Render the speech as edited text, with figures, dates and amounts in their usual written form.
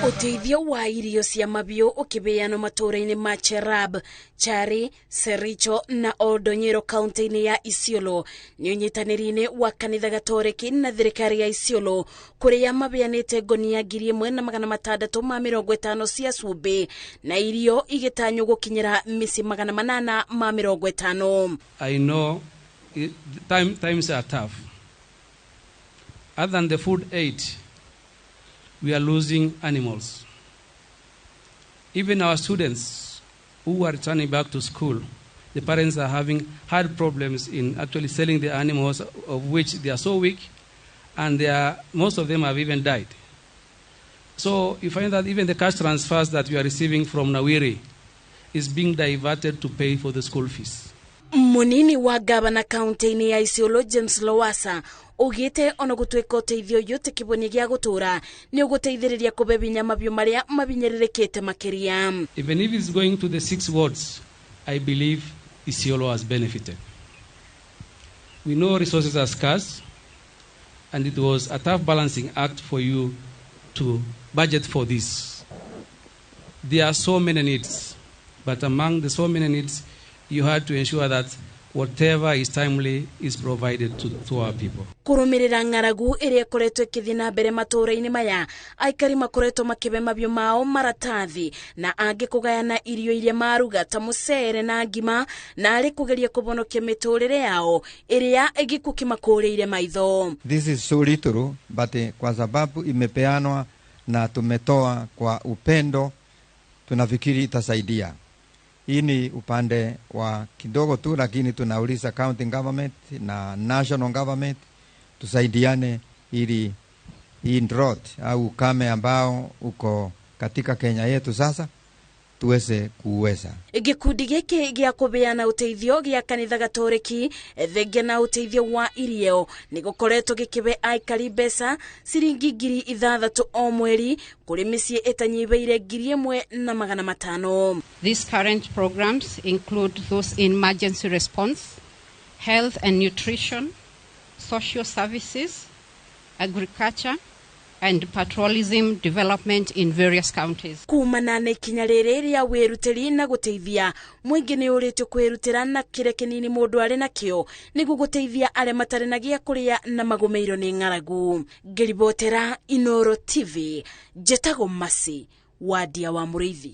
Ũteithio wa irio cia mabiũ ũkĩbeanwo matũũra-inĩ ma Cherab, Chari, Sericho na Oldonyiro kaunti-inĩ ya Isiolo nĩ ũnyitanĩri-inĩ wa kanitha Gatoreki na thirikari ya Isiolo, kũrĩa mabeanĩte ngonia 1650 cia cumbĩ na irio igĩtanywo gũkinyĩra mĩciĩ 850. I know times are tough. Other than the food aid, we are losing animals. Even our students who are returning back to school, the parents are having hard problems in actually selling the animals, of which they are so weak, and most of them have even died. So you find that even the cash transfers that we are receiving from Nawiri is being diverted to pay for the school fees. Munini wa gavana kaunti-inĩ ya Isiolo James Lowassa ugite ona gũtuĩka ũteithio ũyũ ti kĩboni gĩa gũtũra, nĩ ũgũteithĩrĩria kũbe binya mabiũ marĩa mabinyĩrĩrĩkĩte makĩria. Even if it's going to the 6 wards, I believe Isiolo has benefited. We know resources are scarce, and it was a tough balancing act for you to budget for this. There are so many needs, but among the so many needs, you had to ensure that whatever is timely is provided to our people. Kũrũmĩrĩra ng'aragu ĩrĩa ĩkoretwo ĩkĩthiĩ na mbere matũũra-inĩ maya, aikari makoretwo makĩbe mabiũ mao maratathi na angĩ kũgayana irio iria maruga ta mũcere na ngima, na arĩ kũgeria kũhonokia mĩtũrĩre yao ĩrĩa gĩkuũ kĩmakũrĩire maitho. This is so little, but kwa sababu imepeanwa na tumetoa kwa upendo, tunafikiri itasaidia. Hii ni upande wa kidogo tu, lakini tunauliza county government na national government tusaidiane ili hii drought au ukame ambao uko katika Kenya yetu sasa tuweze kuweza. Gikundi giki gĩa kũbeana ũteithio gĩa kanitha Gatoreki thengia na ũteithio wa irio nĩ gũkoretwo gĩkĩbe aikari mbeca ciringi 6,000 o mweri kũrĩ mĩciĩ ĩtanyihĩire 1,500. These current programs include those in emergency response, health and nutrition, social services, agriculture, and pastoralism development in various counties. Kumana na ikinya rĩrĩ rĩa wĩrutĩri na gũteithia mũingĩ nĩ ũrĩtio kwĩrutĩra na kĩrĩa kĩnini mũndũ arĩ nakĩo nĩguo gũteithia arĩa matarĩ na gĩa kũrĩa na magũmĩirwo nĩ ng'aragu. Ngĩribotera Inooro TV, njĩtagwo Mercy Wadia wa Mũrĩithi.